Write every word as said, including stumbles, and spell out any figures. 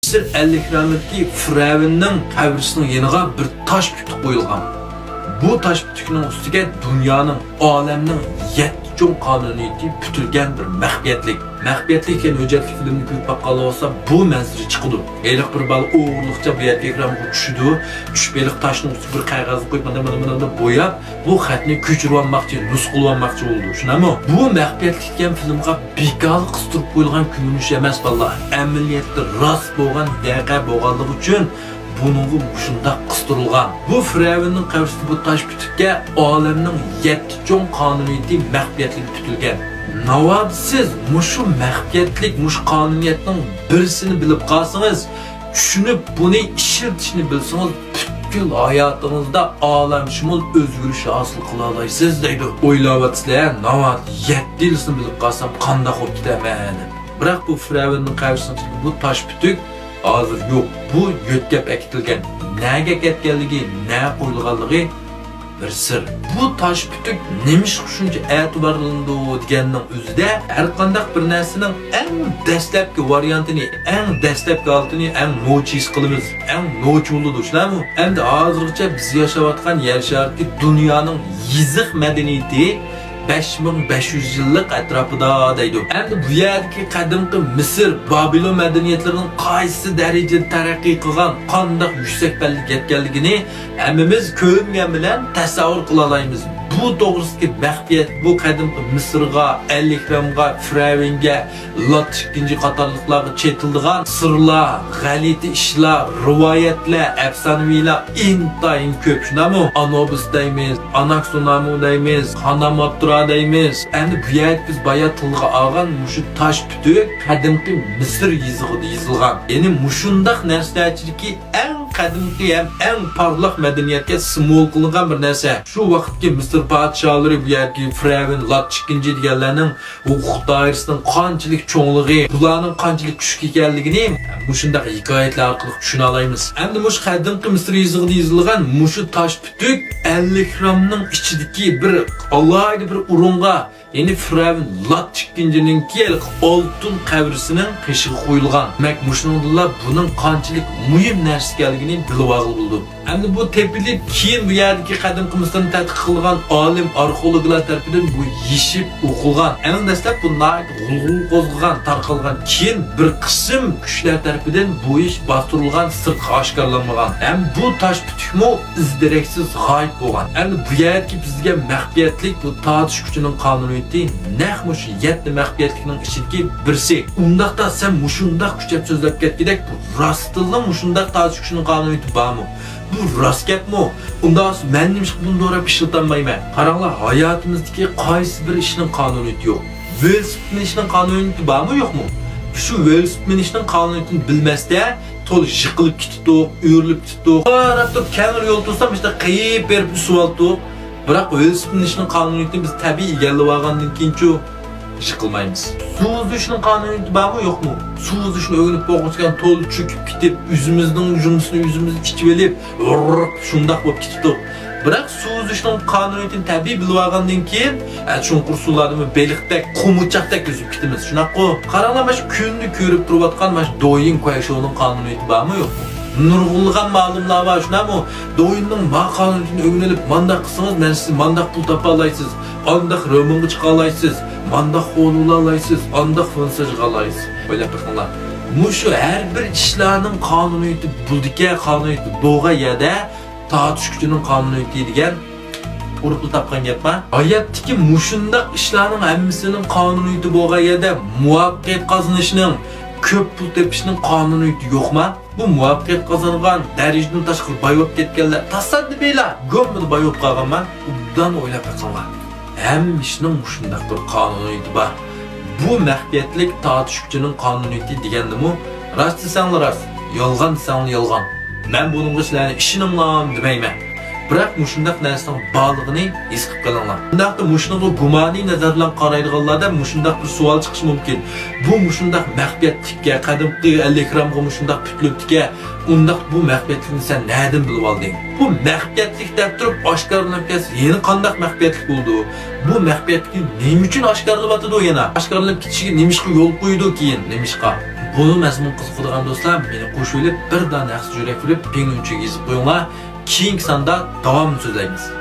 مىسىر ئەل-ئېھرامىدىكى فىرئەۋننىڭ قەبرىسىنىڭ يېنىغا بىر تاش پۈتۈك قويۇلغان. بۇ تاش پۈتۈكنىڭ ئۈستىگە دۇنيانىڭ، ئالەمنىڭ يەتتە چوڭ قانۇنىيىتى پۈتۈلگەن بىر مەخپىيەتلىك. مەخپىيەتلىك دېگەن ھۆججەتلىك فىلىمنى كۆرۈپ باققانلار بولسا، بۇ مەنزىرە چىقىدۇ. ھېلىقى بىر بالا ئوغرىلىقچە بۇ يەردىكى ئېھرامغا چۈشىدۇ. چۈشۈپ، ھېلىقى تاشنىڭ ئۈستىگە بىر قەغەزنى قويۇپ، مانا، مانا، مانا دەپ بوياپ، بۇ خەتنى كۆچۈرۈۋالماقچى، نۇسخىلىۋالماقچى بولىدۇ. شۇنداقمۇ؟ بۇ مەخپىيەتلىك دېگەن فىلىمغا بىكارلىق قىستۇرۇپ قويۇلغان كۆرۈنۈش ئەمەس، بالىلار. ئەمەلىيەتتە راست بولغان ۋەقە بولغانلىقى ئۈچۈن بۇنىڭغا مۇشۇنداق قىستۇرۇلغان. بۇ فىرئەۋننىڭ قەبرىسىدە بۇ تاش پۈتۈككە ئالەمنىڭ يەتتە چوڭ قانۇنىيىتى مەخپىيەتلىك پۈتۈلگەن. ناۋادا سىز مۇشۇ مەخپىيەتلىك، مۇشۇ قانۇنىيەتنىڭ بىرسىنى بىلىپ قالسىڭىز، چۈشىنىپ، بۇنى ئىشلىتىشنى بىلسىڭىز، پۈتكۈل ھاياتىڭىزدا ئالەمشۇمۇل ئۆزگىرىش ھاسىل قىلالايسىز، دەيدۇ. ئويلاۋاتىسىلەر، ناۋادا يەتتە يىلسىنى بىلىپ قالسام، قانداق بولۇپ كېتەرمەن دەپ. بىراق بۇ فىرئەۋننىڭ قەبرىسىنىڭ ئىچىدىكى بۇ تاش پۈتۈك ھازىر يوق. بۇ يۆتكەپ ئەكېتىلگەن. نەگە كەتكەنلىكى، نە قويۇلغانلىقى بىر سىر. بۇ تاش پۈتۈك نېمىشقا شۇنچە ئەتىۋارلىنىدۇ دېگەننىڭ ئۆزىدە، ھەر قانداق بىر نەرسىنىڭ ئەڭ دەسلەپكى ۋارىيانتىنى، ئەڭ دەسلەپكى ھالىتىنى ئەڭ نوچى ھېس قىلىمىز، ئەڭ نوچى بولىدۇ، شۇنداقمۇ؟ ئەمدى ھازىرغىچە بىز ياشاۋاتقان يەر شارىدىكى دۇنيانىڭ يېزىق مەدەنىيىتى بەش مىڭ بەش يۈز يىللىق ئەتراپىدا دەيدۇ. ئەمدى بۇ يەردىكى قەدىمكى مىسىر، بابىلون مەدەنىيەتلىرىنىڭ قايسى دەرىجىدە تەرەققىي قىلغان، قانداق يۈكسەك پەللىگە يەتكەنلىكىنى ھەممىمىز كۆرمىگەن بىلەن تەسەۋۋۇر قىلالايمىز. بۇ توغرىسىدىكى مەخپىيەت، بۇ قەدىمكى مىسىرغا، ئەلىھرامغا، فىرئەۋنگە، لات ئىككىنچى قاتارلىقلارغا چېتىلىدىغان سىرلار، غەلىتە ئىشلار، رىۋايەتلەر، ئەپسانىۋىلار ئىنتايىن كۆپ، شۇنداقمۇ؟ ئانۇبىس دەيمىز، ئاناكسۇنامۇ دەيمىز، خاناماترا دەيمىز. ئەمدى بۇ يەردە بىز بايا تىلغا ئالغان مۇشۇ تاش پۈتۈك قەدىمكى مىسىر يېزىقىدا يېزىلغان. يەنى مۇشۇنداق نەرسىلەر ئىچىدىكى ئەڭ قەدىمكى ھەم ئەڭ پارلاق مەدەنىيەتكە سىمۋول قىلىنغان بىر نەرسە. شۇ ۋاقىتتىكى مىسىر پادىشاھلىرى، بۇ يەردىكى فىرئەۋن، لات ئىككىنچى دېگەنلەرنىڭ ھوقۇق دائىرىسىنىڭ قانچىلىك چوڭلۇقى، بۇلارنىڭ قانچىلىك كۈچلۈك ئىكەنلىكىنى مۇشۇنداق ھېكايەتلەر ئارقىلىق چۈشىنەلەيمىز. ئەمدى مۇشۇ قەدىمكى مىسىر يېزىقىدا يېزىلغان مۇشۇ تاش پۈتۈك ئەلىھرامنىڭ ئىچىدىكى بىر ئالاھىدە بىر ئورۇنغا، يەنى فىرئەۋن لات ئىككىنچىنىڭكى ئالتۇن قەبرىسىنىڭ قېشىغا قويۇلغان. دېمەك، مۇشۇنىڭدىنلا بۇنىڭ قانچىلىك مۇھىم نەرسە ئىكەنلىكىنى بىلىۋالغىلى بولىدۇ. ئەمدى بۇ تېپىلىپ، كېيىن بۇ يەردىكى قەدىمكى مىسىرنى تەتقىق قىلغان ئالىم، ئارخېئولوگلار تەرىپىدىن بۇ يېشىپ ئوقۇلغان. ئەڭ دەسلەپ بۇ ناھايىتى غۇلغۇلا قوزغىغان، تارقالغان. كېيىن بىر قىسىم كۈچلەر تەرىپىدىن بۇ ئىش باستۇرۇلغان، سىرتقا ئاشكارىلانمىغان. ھەم بۇ تاش پۈتۈكمۇ ئىز دېرەكسىز غايىب بولغان. ئەمدى بۇ يەردىكى بىزگە مەخپىيەتلىك بۇ تارتىش كۈچىنىڭ قانۇنىيىتى نەق مۇشۇ يەتتە مەخپىيەتلىكنىڭ ئىچىدىكى بىرسى. ئۇنداقتا سەن مۇشۇنداق كۈچەپ سۆزلەپ كەتكۈدەك، بۇ راستتىنلا مۇشۇنداق تارتىش كۈچىنىڭ قانۇنىيىتى بارمۇ؟ بۇ راست گەپمۇ؟ ئۇنداق بولسا مەن نېمىشقا بۇنى دوراپ ئىشلىتەلمەيمەن؟ قاراڭلار، ھاياتىمىزدىكى قايسى بىر ئىشنىڭ قانۇنىيىتى يوق؟ ۋېلىسىپىت مىنىشنىڭ قانۇنىيىتى بارمۇ، يوقمۇ؟ شۇ ۋېلىسىپىت مىنىشنىڭ قانۇنىيىتىنى بىلمەستە، تولا يىقىلىپ كېتىپتۇق، ئۆرۈلۈپ كېتىپتۇق. قاراپ تۇرۇپ، كەڭرى يول تۇرسام، مۇشۇنداق قېيىپ بېرىپ ئۈسۈۋالدۇق. بىراق ۋېلىسىپىت مىنىشنىڭ قانۇنىيىتىنى بىز تەبىئىي ئىگىلىۋالغاندىن كېيىنچۇ؟ يىقىلمايمىز. سۇ ئۈزۈشنىڭ قانۇنىيىتى بارمۇ، يوقمۇ؟ سۇ ئۈزۈشنى ئۆگىنىپ بولغۇچە تولا چۆكۈپ كېتىپ، ئۆزىمىزنىڭ جۇمىسىنى ئۆزىمىز ئىچىۋېلىپ، ۋۇررۇق شۇنداق بولۇپ كېتىپتۇق. بىراق سۇ ئۈزۈشنىڭ قانۇنىيىتىنى تەبىئىي بىلىۋالغاندىن كېيىن، ئە، چوڭقۇر سۇلاردىمۇ بېلىقتەك، قومۇچاقتەك ئۈزۈپ كېتىمىز، شۇنداققۇ؟ قاراڭلار، مانا شۇ كۈندە كۆرۈپ تۇرۇۋاتقان مانا شۇ دويىن كۇەيشوۋنىڭ قانۇنىيىتى بارمۇ، يوقمۇ؟ نۇرغۇنلىغان مالىملار بار، شۇنداقمۇ؟ دويىننىڭ ما قانۇنىيىتىنى ئۆگىنىپ، مانداق قىلسىڭىز، مەن سىزنى مانداق پۇل تاپالايسىز، ئانداق رېمونغا چىقالايسىز، مانداق خورلىنالايسىز، ئانداق فىنساژغا ئالايسىز. ئويلاپ بېقىڭلار. مۇشۇ ھەر بىر ئىشلارنىڭ قانۇنىيىتى بولىدىكەن، قانۇنىيىتى بولغان يەردە تارتىش كۈچىنىڭ قانۇنىيىتى دېگەن ئۇرۇپلا تاپقان گەپ بار. ھاياتتىكى مۇشۇنداق ئىشلارنىڭ ھەممىسىنىڭ قانۇنىيىتى بولغان يەردە مۇۋەپپەقىيەت قازىنىشنىڭ، كۆپ پۇل تېپىشنىڭ قانۇنىيىتى يوقما؟ بۇ مۇۋەپپەقىيەت قازانغان، دەرىجىدىن تاشقىرى باي بولۇپ كەتكەنلەر تاسادىپىيلا گۈمبىدە باي بولۇپ قالغانما؟ ئوبدان ئويلاپ بېقىڭلار. ھەممە ئىشنىڭ مۇشۇنداق بىر قانۇنىيىتى بار. بۇ مەخپىيەتلىك تارتىش كۈچىنىڭ قانۇنىيىتى دېگەندىمۇ، راست دېسەڭلار راست، يالغان دېسەڭلار يالغان. مەن بۇنىڭغا سىلەرنى ئىشىنىڭلار دېمەيمەن. بىراق مۇشۇنداق نەرسىنىڭ بارلىقىنى ھېس قىلىپ قېلىڭلار. شۇنداقتا مۇشۇنىڭغا گۇمانىي نەزەر بىلەن قارايدىغانلاردا مۇشۇنداق بىر سوئال چىقىشى مۇمكىن. بۇ مۇشۇنداق مەخپىيەتلىككە، قەدىمكى ئەللىكرامغا مۇشۇنداق پۈتۈلۈپتىكەن، ئۇنداق بۇ مەخپىيەتلىكنى سەن نەدىن بىلىۋالدىڭ؟ بۇ مەخپىيەتلىك دەپ تۇرۇپ ئاشكارىلىنىپ كەتسە يەنە قانداق مەخپىيەتلىك بولىدۇ؟ بۇ مەخپىيەتلىكنى نېمە ئۈچۈن ئاشكارىلىۋاتىدۇ يەنە؟ ئاشكارىلىنىپ كېتىشىگە نېمىشقا يول قويىدۇ كېيىن؟ نېمىشقا؟ بۇ مەزمۇن قىزىقىدىغان دوستلار مېنى قوشۇۋېلىپ، بىر دانە ھەقسىز يۈرەك بېرىپ، پىڭيۇنچىگە يېزىپ قويۇڭلار. كېيىنكى ساندا داۋامىنى سۆزلەيمىز.